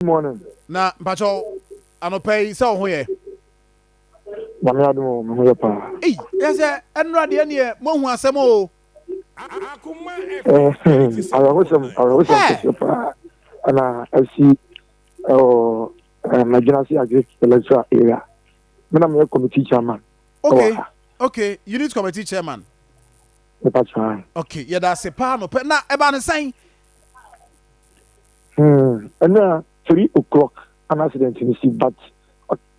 Morning. Na mpakyɛw, anɔpa yi sɛ wo ho yɛ? Nyame adom o, me ho yɛ paa. Ei, yɛ sɛ ɛnora deɛ neɛ moahu asɛm o. Awerɛhosɛm, awerɛhosɛm kɛseɛ paa ɛna asi ɛwɔ Madwinase Agric Electoral Area. Me na meyɛ committee chairman. Okay, okay, unit committee chairman. Mepa kyɛw. Okay, yɛda ase paa nɔpɛ. Na ɛba ne sɛn? Ɛnna 3 o'clock ana accident no si, but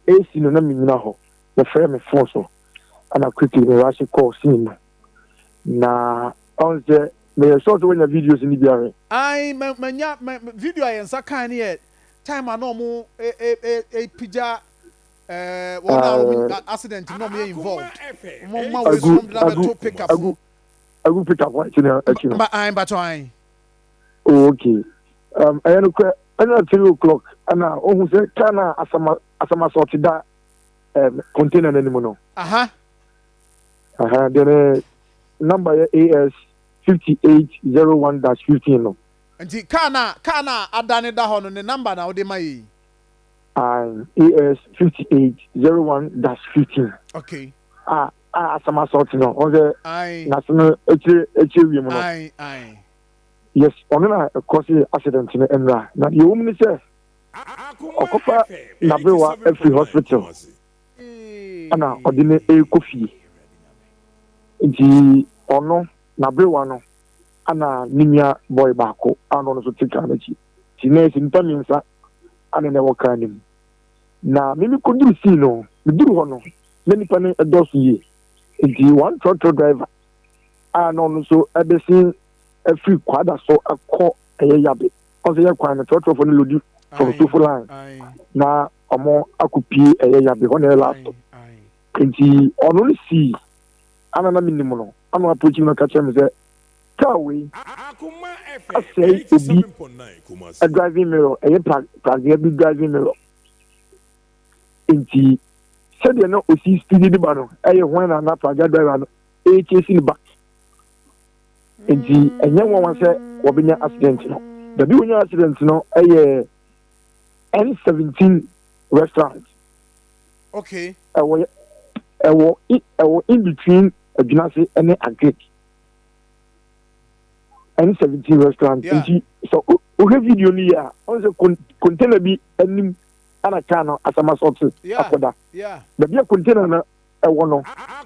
AC no na menyina hɔ, yɛfrɛ me phone so ana quickly me rush kɔɔ scene no, na ɔn sɛ meyɛ sure sɛ woanya videos no bi ahwɛ. Ai, manya video a yɛn nsa kan no yɛ time a na ɔmo pigya wɔn a wɔn accident no, ɔmo yɛ involved, ɔmo ma wei so ɔmo de abɛto pick up. Agu agu pick up akyi no akyi no. Ba ai, mpakyɛw, ai. Oh, okay, ɛyɛ no korɛ, ɛna 3 o'clock ɛna ohun sɛ car na asama asama sɔɔte da container n'anim no. Aha deɛ, ne number yɛ AS 5801-15 no. Nti car na adane da hɔ no, ne number na wode ma yɛ yi? AS 5801-15. A asama sɔɔte no, ɔn sɛ n'ase no akyire akyire wiem no. Ai ai. Yes, ɔno na ɛkɔ se accident no nwura, na deɛ wɔm ni sɛ ɔkɔfa n'aberewa afiri hospital ɛna ɔde no ɛrekɔ fie, nti ɔno n'aberewa no ana ne nua boy baako a ɔno nso te kaa n'akyi, nti na ɛsɛ nipa mmiɛnsa ana na ɛwɔ kaa no mu. Na mimi kɔduru scene no, meduru hɔ no na nipa no ɛdɔɔso yie, nti one trɔtrɔ driver a na ɔno nso ɛbɛsi afiri Kwada so akɔ ɛyɛ Yabe, ɔsɛ yɛ kwan no trɔtrɔfoɔ no load from Sofoline na ɔmo akɔpie ɛyɛ Yabe hɔ na ɛyɛ last stop, nti ɔno no sii ana na menim no ana approach no ka kyerɛ me sɛ car wei asɛe obi a driving mirror, ɛyɛ pragea bi driving mirror, nti sɛdeɛ na osi speed de ba no ɛyɛ hwan na pragea driver no ɛrekyɛ si ne back, nti ɛnyɛ nwanwa sɛ wɔbɛnya accident no. Baabi wɔnya accident no ɛyɛ N17 restaurant. Ɛwɔ in between Adwinase ɛne Agric, N17 restaurant. Nti sɛ wohwɛ video no yie a, ɔn sɛ container bi anim ana car no asamasɔte akɔda. Baabi a container no ɛwɔ no,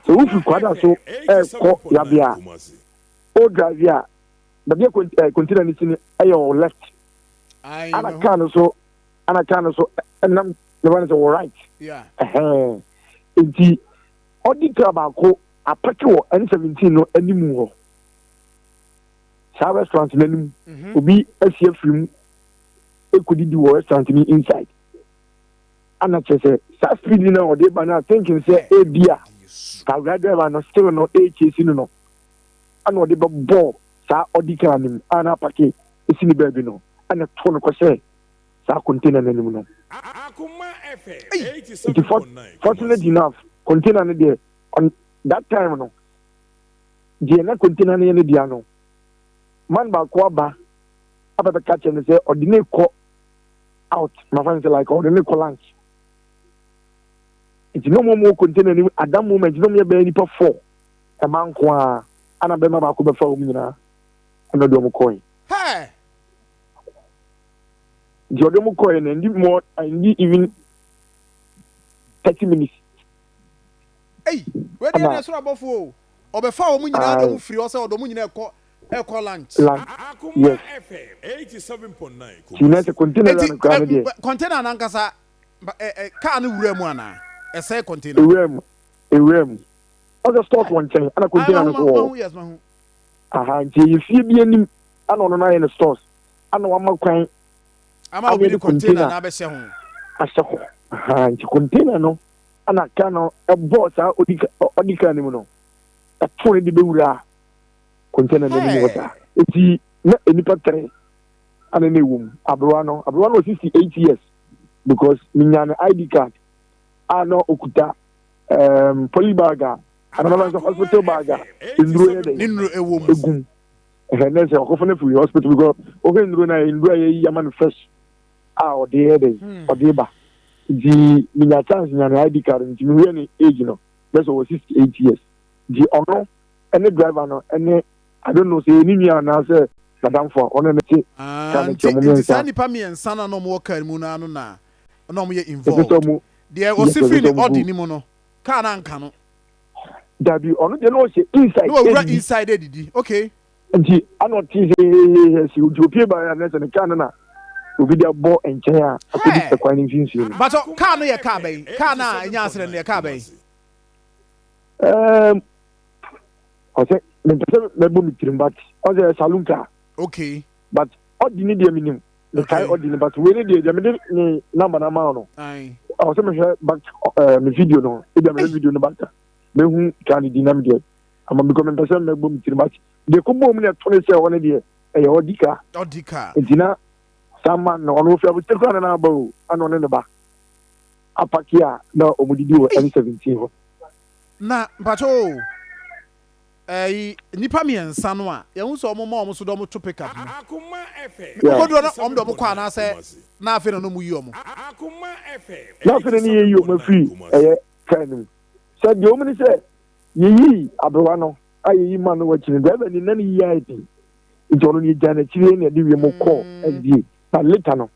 sɛ wofiri Kwada so ɛrekɔ Yabe a, o drive a, baabi a container no si no ɛyɛ wɔ left, ana car no so ɛnam ne ba no sɛ wɔ right. Ɛhɛn, nti ɔdi car baako apark wɔ N17 no anim hɔ, saa restaurant n'anim. Obi asi afiri mu ekodidi wɔ restaurant ni inside, ana kyerɛ sɛ saa speed no a ɔde ba no a, thinking sɛ ebi a kawura driver no still no ɛrekyesi no, ana ɔde bɛbɔ saa ɔdi car no mu a na apark esi ne baabi no, ana to no kɔhyɛ saa container n'anim no. Nti fortunate enough, container no deɛ, on that time no deɛ, na container no yɛ ne dea no, man baako aba abɛbɛka kyerɛ no sɛ ɔde ne kɔ out, mafa no sɛ like ɔde ne kɔ lunch, nti na ɔmo wɔ container no mu at that moment na ɔmo yɛ bɛyɛ nipa four, ɛma nko a ana bɛrima baako bɛfa wɔn nyinaa ɛna ɔde ɔmo kɔɛ. Nti ɔde ɔmo kɔɛ no, ndi more, ndi even 30 minutes. Ei, wei deɛ, ne soro abɔfo o, ɔbɛfa wɔn nyinaa de wɔn firi hɔ sɛ ɔde wɔn nyinaa ɛkɔ lunch. Lunch, yes, nti na sɛ container no koraa no deɛ. Container nankasa ɛ ɛ kaa no wura mu anaa ɛsɛ container? Ewura mu, ewura mu. Ɔsɛ stores wɔ nkyɛn ɛna container no so wɔ hɔ. Yes, mahu. Aha, nti ɛyɛ fie bi anim ɛna ɔno no ayɛ no stores ɛna wama kwan ama obi de container na abɛhyɛ ho. Ahyɛ hɔ. Aha, nti container no ɛna kaa no ɛbɔ saa ɔdi kaa no mu no, ɛto no de bɛwura container no anim hɔ saa. Nti na nipa tere ana na ɛwɔ mu. Aberewa no 68 years, because minya no ID card a na okuta polybag a anamama sɛ hospital bag a nnuro yɛ dɛ ne nnuro ɛwɔ mu. Egum ɛhɛn, ne sɛ ɔkɔfo no firi hospital, because ɔhwɛ nnuro no a, nnuro a yɛyi ama no fresh. A ɔde yɛ dɛn ɔde ba. Nti menya chance nya ne ID card, nti mehwɛ ne age no, bɛ sɛ ɔwɔ 68 years. Nti ɔno ɛne driver no ɛne, I don't know sɛ ɛyɛ ne nua anaasɛ n'adamfo a ɔno ne te car Ah, no akyi, nti ɔmo nti saa mmiɛnsa. Nnipa mmiɛnsa no a na ɔmo wɔ car mu no ano na ɔmo yɛ Ɛsɛ sɛ involved. ɔmo Deɛ yes, ɔsi ɛsɛ firi sɛ ne ɔmo Audi gu ne mu no, car no anka no. Dabi, ɔno deɛ na ɔhyɛ inside Na wawura ɛdidi. Inside edidi, okay. Nti ana ɔte sɛ hehehe si, nti opie ba yɛ anɛ sɛ ne car no na obi de abɔ nkyɛn a akɔdi ɛkwan no mfimfini no. But car no yɛ car bɛyi? Car no a ɛnya accident no yɛ car bɛyi? Ɔsɛ mempɛ sɛ mɛbɔ me tirim, but ɔsɛ saloon car. But ɔdi ne deɛ menim mekae. Ɔdi ne, but wei ne deɛ mede ne number no ama wo no. Ɔwɔ sɛ mehwɛ back me video no, ebia mehwɛ video no back a mehu car no din na medeɛ ama, because mempɛ sɛ mɛbɔ me tirim, but deɛ kɔbɔɔ mu na ɛto ne sɛ ɔne deɛ ɛyɛ ɔdi car. Audi car. Nti na saa man no, ɔno ofi abukyire koraa na n'aba o, ana ɔne ne ba apark a na ɔmo didi wɔ M17 hɔ. Na mpakyɛ o, ɛyi nipa mmiɛnsa no a yɛn sɛ ɔmo ma ɔmo so de ɔmo to pick up no, kodoɔ no, ɔmo de ɔmo kɔ anaasɛ na afei na ɔmo yi ɔmo? Na afei na ne yɛyi ɔmo afiri ɛyɛ kaa no mu, sɛ deɛ ɔmo ni sɛ yɛyi aberewa no a yɛyi ma no wɔ akyi no, driver ni na ne yi ayɛ den, nti ɔno no yɛgya n'akyire na yɛde wiem kɔɔ SDA, na later no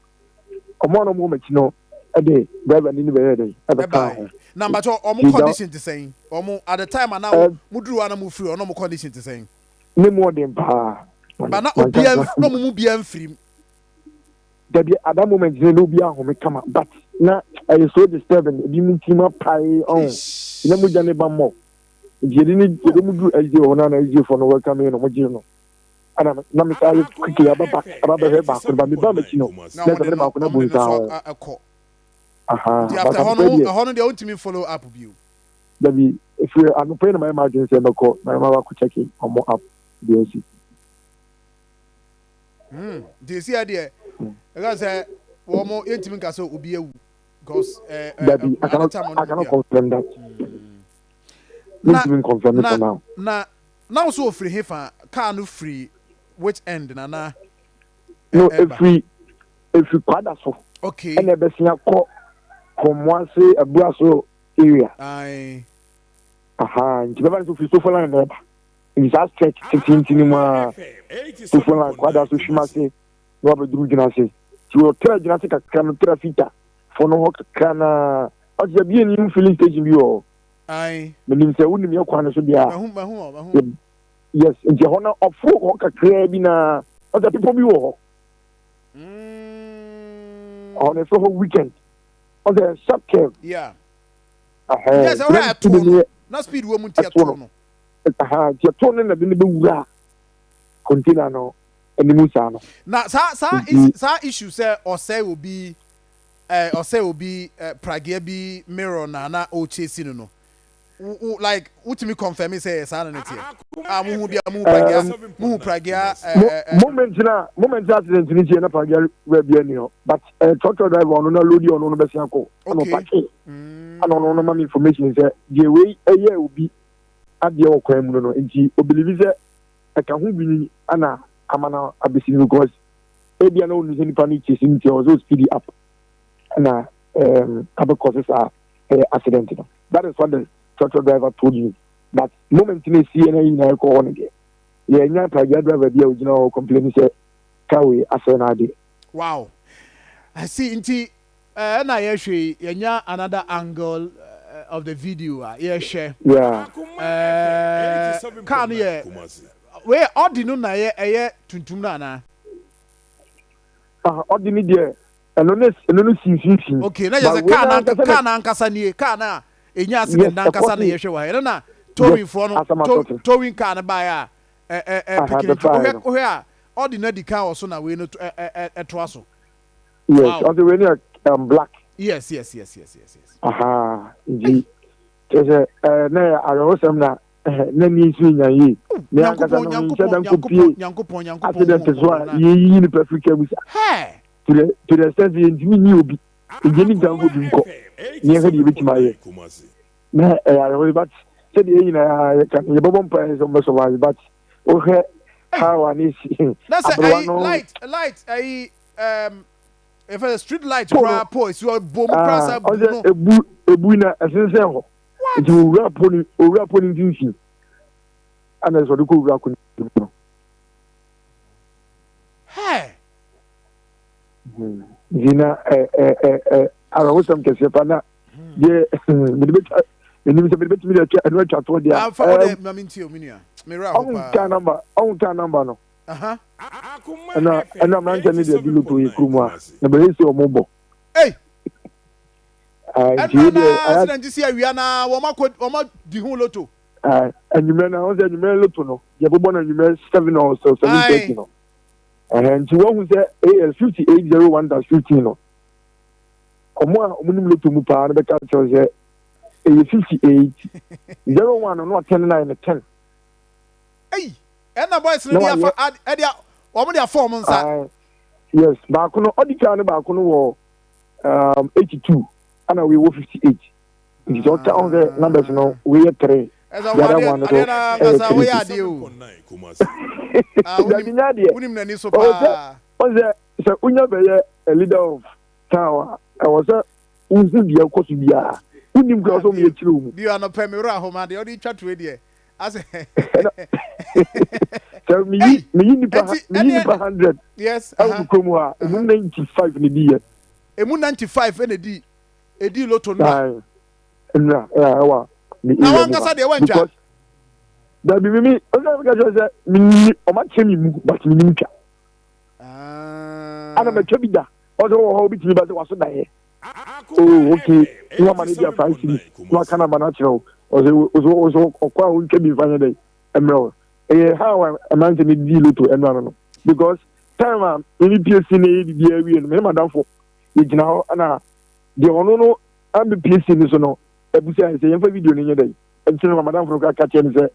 ɔmo a na ɔmo wɔ m'akyi no ɛde driver ni ne bɛyɛ dɛ ɛbɛka ɛbae ho. Na mpakyɛ, ɔmo Nti condition te sɛn? Ɔmo at the time a na mo duru hɔ a na mo firi hɔ na ɔmo condition te sɛn? Ne mu ɔden paa. Ba na obia na ɔmo mu bia mfiri mu? Dabi, at that moment ne na obi ahome kama, but na ɛyɛ so disturbing, ebi mu tirim apae ɔho na mogya ne ba mmɔ, nti yɛde ne yɛde mu duru SDA hɔ na SDA fo no welcome no, mo gye no, ana na me saa yɛ quickly aba back aba bɛhwɛ baako no ba, me ba m'akyi no na na ɔmo sɛ de mede no baako no ɔmo abu de no nsa so ho. ɛkɔ. Aha. Nti but after hɔ anɔpa no deɛ ɛhɔ no deɛ wontumi follow up bio? Dabi, efiri anɔpa yi na mayɛ m'adwene sɛ mɛkɔ na mɛma wakɔ check ɔmo up deɛ asi. Nti esi yɛ deɛ ɛka sɛ wɔn mo yɛntumi nka sɛ obi awu because ɛɛ ɛɛ Dabi, I at the cannot time I ɔno mu cannot bia confirm that. Na mentumi confirm it na for now. Na nso ofiri he fa car no firi which end na No. Ɛba. Efiri Kwada so ɛna ɛbɛsia kɔ Kɔmoase Abura area. Aha, nti bɛba no sɛ ofiri Sofoline na ɛba, nti saa stretch tententen no mu a Sofoline, Kwada so, hwim ase na wabɛduru Dwena ase, nti wɔtra Dwena ase kakra no, tra fita fo no hɔ kakra na ɔte sɛ bie new filling station bi wɔ hɔ. Menim sɛ wonim yɛ kwan no so deɛ a. Mahu, mahu hɔ, mahu. Yes, nti ɛhɔ no ɔforo hɔ kakraa bi na ɔsɛ bepɔ bi wɔ hɔ. Ɔhɔ no ɛfrɛ hɔ Weekend, ɔsɛ sharp curve. Ɛhɛn, Yes, ɛhɔ na a ne ɛto speed no no yɛ na speed wɔ mu nti ɛto ɛto no. No. Aha, nti ɛto no na de ne bɛwura container no anim saa no. Na saa Nti saa issue sɛ ɔsɛ obi pragea bi mirror na ɔchase no, wo like wotumi confirm sɛ saa na ne teɛ a muhu bi a muhu pragea muhu pragea Mo ɛɛ moment na accident ni tie na pragea wura bi ani hɔ, but trɔtrɔ driver ɔno na load ɔno no bɛsia kɔ ɛna ɔpark ɛna ɔno no ma me information sɛ deɛ wei ɛyɛ obi adeɛ wɔ kwan mu no, nti obelieve sɛ ɛka ho bi ni ana ama no abɛsi no, because ebia na onu sɛ nipa no kyesi nti ɔwɔ sɛ speed up ɛna abɛkɔ so saa ɛyɛ accident no. That is what the trɔtrɔ driver told me, but moment na esi yɛ na yi nyinaa ɛkɔ hɔ no deɛ, yɛnya pragea driver bi a ogyina hɔ complain sɛ car wei asɛe n'adeɛ. Wow, I see. Nti ɛna yɛhwɛ yi, yɛnya another angle of the video a yɛhwɛ. Car no yɛ wei, Audi no na ɛyɛ tuntum no anaa? Ah, ɔde ne deɛ ɛno no si mfimfini. Okay, na yɛ But sɛ wei car na na ankasa car na ankasa nie, car na enya accident na Yes, ankasa na ɛkɔ yɛhwɛ wɔ ha, ɛno na towing foɔ no Asama sɔte. Towing car no baeɛ a ɛ ɛ ɛ picking, nti bɛfaeɛ wohwɛ no. Wohwɛ a Audi no adi kan wɔ so na wei no ɛ ɛ ɛ ɛtoa so. Yes. Ɔde wei no yɛ black. Yes. Aha, nti kyerɛ sɛ na yɛ awerɛhosɛm na na ni nso nya yie ne ankasa Nyankopɔn no nhyɛ Nyankopɔn da Nyankopɔn nkɔpie Nyankopɔn accident hu so a mmɔbɔ na yɛyiyi nipa firi kaa mu sa to the extent sɛ yɛntumi nyi obi nti ni nka nkɔ bi nkɔ ne yɛhwɛ deɛ yɛbɛtumi ayɛ na ɛyɛ awerɛhosɛm, but sɛdeɛ yɛn nyinaa yɛka no, yɛbɛbɔ mpaeɛ sɛ ɔmbɛ survive, but wohwɛ how a ne si Na sɛ aberewa ɛyi no light ɛyi Yɛfɛ sɛ street light Pole no koraa pole esi hɔ bom koraa ah sa bu ɔsɛ no. ebu ebu na ɛsensɛn hɔ. What? Nti owura pole no owura pole no mfimfini ɛna ɛsɛ ɔde kɔ wura ko no mu no. Hey. Nti na ɛ ɛ ɛ ɛ awerɛhosɛm kɛseɛ pa na deɛ mede bɛtwa menim sɛ mede bɛtumi de atwa ɛno atwa toɔ deɛ a Afa wo ɛm dɛ ma mentie o me nua. Me werɛ aho ɔho kaa paa. namba ɔho kaa namba no Aha. ɛna ɛna mmeranteɛ no de adi loto yɛ kurom a na bɛyɛ sɛ ɔmo bɔ. Ei. Nti Ɛnora wei deɛ na ayɛ accident si awia na wɔn akɔ wɔn adi ho loto. Anwummerɛ no ɔho sɛ anwummerɛ loto no yɛbobɔ no anwummerɛ 7 or 7:30 Ae. no. Ɛhɛn nti wɔhu sɛ AS 5801-15 no ɔmo a ɔmo nim loto mu paa no bɛka kyerɛ sɛ ɛyɛ 58 01 no na ɔtɛn no ayɛ no 10. Ei. Ɛna boys no Na de afa wayɛ ɛde wɔn de afa wɔn nsa. uh, yes baako no ɔdi kan no baako no wɔ 82 ɛna wei wɔ 58 nti sɛ ɔka ɔn sɛ numbers no wei yɛ 3 Ɛsɛ the wo other adeɛ one no adeɛ so na ɛyɛ ankasa 3 woyɛ adeɛ o. Ah, dabi wonim nya adeɛ wonim n'ani so ɔwɔ sɛ paa. ɔn sɛ sɛ wonya bɛyɛ a leader of town a ɛwɔ sɛ wohu deɛ ɛkɔ so biara wonim kora Ah, sɛ ɔmo bio yɛ kyerɛ wo mu bio anɔpɛ me werɛ ahoma deɛ ɔde twa toe deɛ asɛ ɛna sɛ meyi ei meyi nipa enti meyi ɛneɛ nipa 100 yes ɛwɔ aha me kurom hɔ a emu aha 95 na di yɛ emu 95 ɛna edi edi loto nnora nnura ɛwɔ me na area mu ha wankasa deɛ wantwa because dabi mimi ɔsɛ mi ka kyerɛ sɛ mi ɔma kyerɛ mi mu but mi nim twa ana Ah, mɛtwa bi da ɔsɛ wɔ hɔ obi tumi ba sɛ waso daeɛ oh okay ne wama no bi a 5 cedis na waka namba no akyerɛ wo ɔsɛ ɔsɛ ɔsɛ ɔkɔ a ɔntwa bi mfa nyɛ dɛ mmerɛ wo ɛyɛ how a mmeranteɛ no di loto ɛnura no no because time a mimi pie si na ɛyɛ biribiara wie no me ne madamfo yɛgyina hɔ ɛna deɛ ɔno no ambe pie si no so no abusa sɛ yɛmfa video no nyɛ dɛ ɛnkyerɛ no ma madamfo no koraa ka kyerɛ no sɛ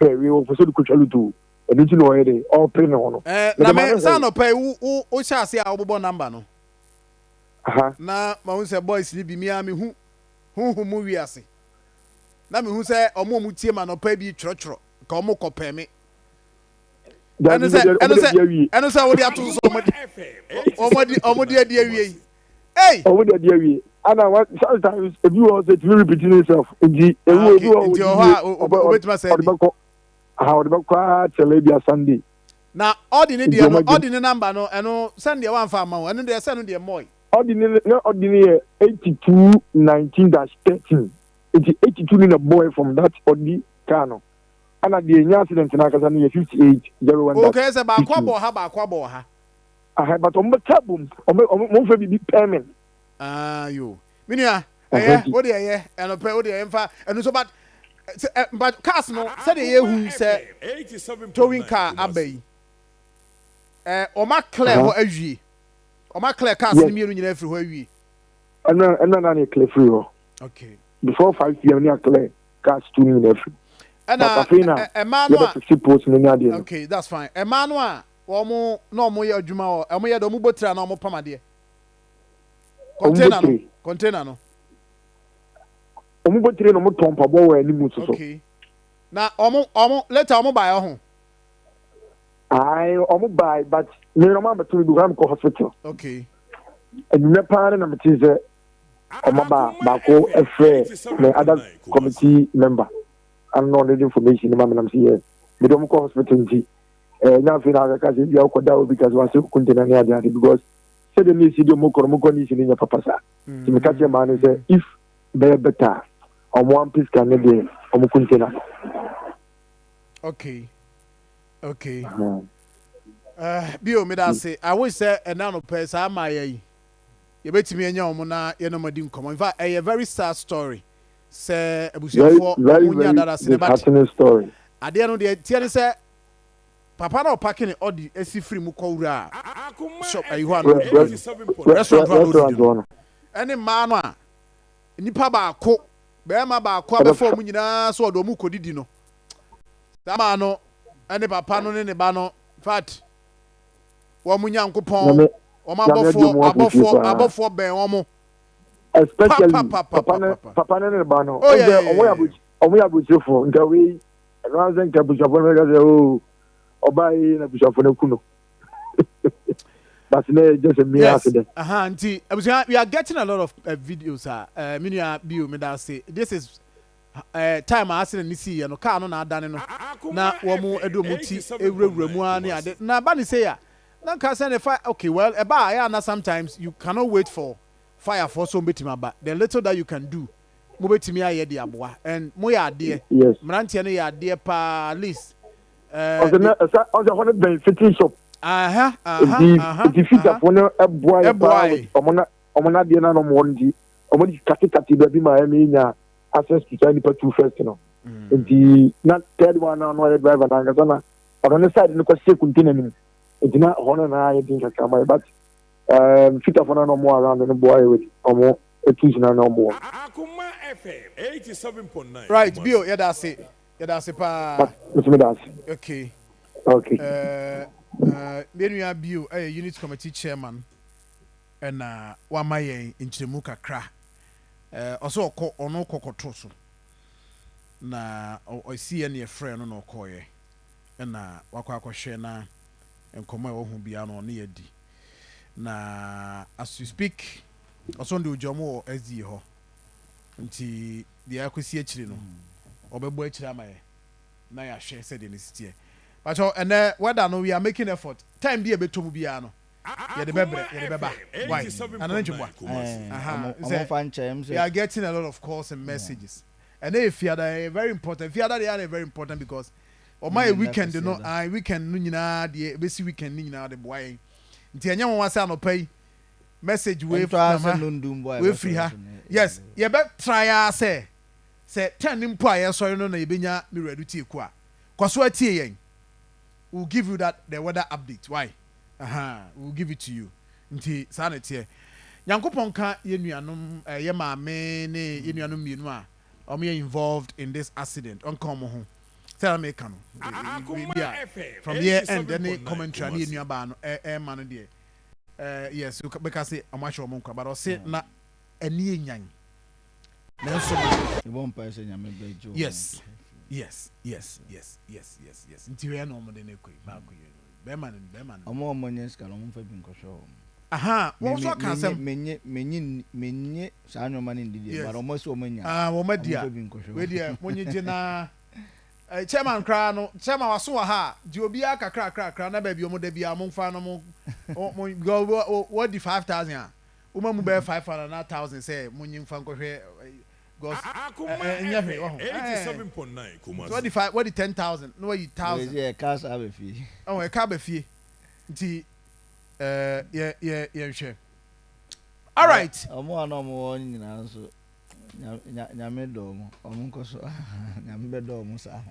hwɛ wei wɔpɛ sɛ ɔde kɔtwa loto ɛno nti na ɔyɛ dɛ ɔpere ne ho no na mede ma me no saa hwɛ anɔpa yi wo wo wohyɛ ase a wobobɔ number no aha na mahu sɛ boys no bi me a mehu honhom mu wiase na mehu sɛ ɔmo a ɔmo tie ma anɔpa yi bi twerɛtwerɛ ka ɔmo kɔpɛ me ɛno dabi sɛ mede ɛno ɔmo de sɛ adi awie ɛno sɛ wode ato so sɛ ɔmo de ɔmo de ɔmo de adi awie yi ei ɔmo de adi awie ana wa sometimes ebi wɔ hɔ sɛ etumi repeat itself nti ebi ah wɔ ebi okay wɔ hɔ nti odi ɔhɔ wie a ɔbɛ obetumi asɛ ɔde adi bɛkɔ aha ɔde bɛkɔ ara kyɛlɛ ebi a Sunday na ɔde ne nti deɛ ɔmo no agye ɔde ne number no ɛno sɛn deɛ wamfa ama wo ɛno deɛ sɛ no deɛ mɔe ɔde ne na ɔde ne yɛ 8219-13 nti 82 ne na boy from that ɔde car no ana deɛ enya accident n'akasa no yɛ 5801 dash okay sɛ baako 15 abɔ ha baako abɔ ha aha but ɔmo bɛka bom ɔmo ɔmo ɔmo fɛ bibi pɛɛmɛn ah yo me nua ɛhɛn ɛyɛ ti wo deɛ ɛyɛ ɛnɔpɛ wo deɛ ɛmfa ɛno so but sɛ ɛ but cars no sɛdeɛ yɛhu sɛ towing car aba yi ɛ ɔma clear hɔ awie ɔma clear cars no mmienu nyinaa afiri hɔ awie. Ɛno ɛno na ne clear firi hɔ. Okay. Before 5 p.m. ne clear cars tu ne nyinaa firi. Ɛna But afei na ɛmaa no yɛbɛ a fix post no ne adeɛ no. Okay, that's fine. Ɛmaa no a wɔn na wɔn yɛ adwuma wɔ wɔn yɛ de wɔn bɔ tiri na wɔn pam adeɛ. Ɔmo bɔ Container no tiri. container no. Ɔmo bɔ tiri na ɔmo tɔn mpaboa wɔ anim nso so. Okay. Na wɔn wɔn later wɔn ba yɛ ho. Ayi ɔmo baa but me na ɔmo abɛto mi bi kwan kɔ hospital. Okay. Enyimɛ paa ne na me ti sɛ ɔmo aba baako ɛfrɛ me other committee member ano na ɔde information ma me nam sɛ yɛ mede ɔmo kɔ hospital nti ɛɛ nya afei na akaka sɛ bia ɔkɔda obi ka sɛ wase container ne ade ade because sɛdeɛ ne esi de ɔmo kɔ no ɔmo kɔ ne esi ne nyɛ papa saa nti meka kyerɛ maa no sɛ if bɛyɛ better a ɔmo ampe sika ne deɛ ɔmo container no. Okay. Bio meda ase. I wish sɛ ɛna no pɛ saa mmaayɛ yi yɛbɛtumi anya wɔn na yɛne wɔn adi nkɔmmɔ. In fact, ɛyɛ very sad story sɛ Very abusuafoɔ very wɔn nya very dada se ne but disheartening story. Adeɛ no deɛ teɛ ne sɛ papa na ɔpark ne ɔde esi firi mu kɔwura shop ayi hɔ a na ɔdidi no restaurant hɔ a na Restaurant ɔdidi no hɔ no. Ɛne mmaa no a nipa baako bɛrima baako abɛfa wɔn nyinaa so ɔde wɔn kɔdidi no saa mmaa no ɛne papa no ne ne ba no in fact wɔn Nyankopɔn Nyame wɔn Nyame adi abɔfoɔ ɔmo afofie abɔfoɔ paa. Abɔfoɔ bɛn wɔn Especially pa papa ne pa papa ne ne ba no. Oh Ɔsɛ yeah ɔmo yɛ ɔmo yɛ aburokyerefo nka wei ɛno ara sɛ nka abusuafoɔ no bɛka sɛ oo ɔbaa yi na abusuafoɔ no aku no. But na yɛ just a mere Yes, accident. aha, nti abusua, we are getting a lot of videos a me nua bio meda ase. This is time a accident ne siiɛ no, car no na adane no na wɔn de wɔn ti ewurawura mu ara ne ade. Na ba ne sei a, na nka sɛ ne fa okay well ɛba a ɛyɛ a na sometimes you cannot wait for fire foɔ sɛ wɔn bɛtumi aba. The little that you can do, mo bɛtumi ayɛ de aboa and mo yɛ adeɛ. Mmeranteɛ no yɛ adeɛ paa at least. Ɔsɛ na ɛsɛ ɔsɛ hɔ no bɛn fitting shop. Nti nti fitafoɔ no ɛboa yɛ paa with ɔmo na ɔmo n'adeɛ na ɔmo wɔ no nti ɔmo de katekate baabi ma ɛmi nya access to saa nipa two first no. Nti na third one na ɔno ɔyɛ driver na ankasa na ɔno ne side no kɔ hyɛ container no mu. Nti na hɔ no na ayɛ den kakra ma yɛ but fitafoɔ no na ɔmo around no boa yɛ with ɔmo tools na na ɔmo wɔ. Right, bio yɛda ase. Yɛda ase paa. Nso meda ase. Okay. Okay. Yɛn nua bio ɛyɛ unit committee chairman ɛna wama yɛn nkyerɛmu kakra. Ɔsɛ ɔkɔ ɔno kɔ kɔto so na ɔsi yɛ ne yɛfrɛ no na ɔkɔɔyɛ ɛna wakɔ akɔhwɛ na nkɔmɔ a ɛwɔ ho biara no ɔne yɛ di. Na as you speak, ɔsɔn de ogya ɔmo wɔ SDA hɔ nti deɛ akɔsi akyire no ɔbɛbɔ akyire ama yɛ na yɛahwɛ sɛdeɛ ne si teɛ. Pakyɛw, ɛnɛ weather no, we are making effort. Time bi a ɛbɛtɔ mu biara no, yɛde bɛbrɛ, yɛde bɛba. Why ana ne ntweboa? Sɛ we are getting a lot of calls and messages. Ɛnɛ yɛ fiada, ɛyɛ very important. Fiada deɛ ɛyɛ very important because ɔma yɛ weekend no, ah, weekend no nyinaa deɛ ɛbɛsi weekend no nyinaa de boa yɛn. Nti ɛnyɛ wɔn sɛ anɔpa yi message wei wei firi ha. Yes, yɛbɛ try a sɛ 10 mpo a yɛsɔre no na yɛbɛnya miradu tie ku a kɔ so atie yɛn. We will give you that the weather update. Why we will give it to you. Nti saa na teɛ. Nyankopɔn ka yɛn nuanom, yɛ maame ne yɛn nuanom mmienu a wɔn yɛ involved in this accident, ɔnka wɔn ho. Sɛ ɛna meka no bi a from here end ɛne commentary a ne yɛn nua baa no ɛɛma no deɛ, yes, bɛka sɛ ɔmo ahyɛ ɔmo nkwa, but ɔse na ɛni yɛ nyan nanso no. Yes, nti hwɛ na ɔmo de ne kɔ yi baako yi bɛrima no bɛrima no. Ɔmo a ɔmo nyɛ sika no, ɔmo nfa bi nkɔhwɛ wɔn. Aha, wɔn nso aka asɛm. Menye menye menye saa nneɛma no ndi deɛ, but ɔmo sɛ ɔmo anya. Ah, wɔn adi a wei deɛ mo nye gye na chairman koraa no, chairman waso wɔ ha a gye obiara kakra kakra kakra na baabi ɔmo da biara mo nfa no mo wɔdi 5,000 a wɔn mu bɛyɛ 500 na 1,000 sɛ mo nye nfa nkɔhwɛ because ɛnyɛ hwee wɔ ho ɛɛ so wɔdi five, wɔdi 10,000 na wɔyi 1,000. Wɔyɛ ɛka saa bɛ fie. Ɔwɔ ɛka bɛ fie nti yɛ yɛ yɛnhwɛ. Alright. Ɔmo a na ɔmo wɔ nyinaa nso, Nyame dɔ ɔmo, ɔmo nkɔ so, Nyame bɛ dɔ ɔmo saa.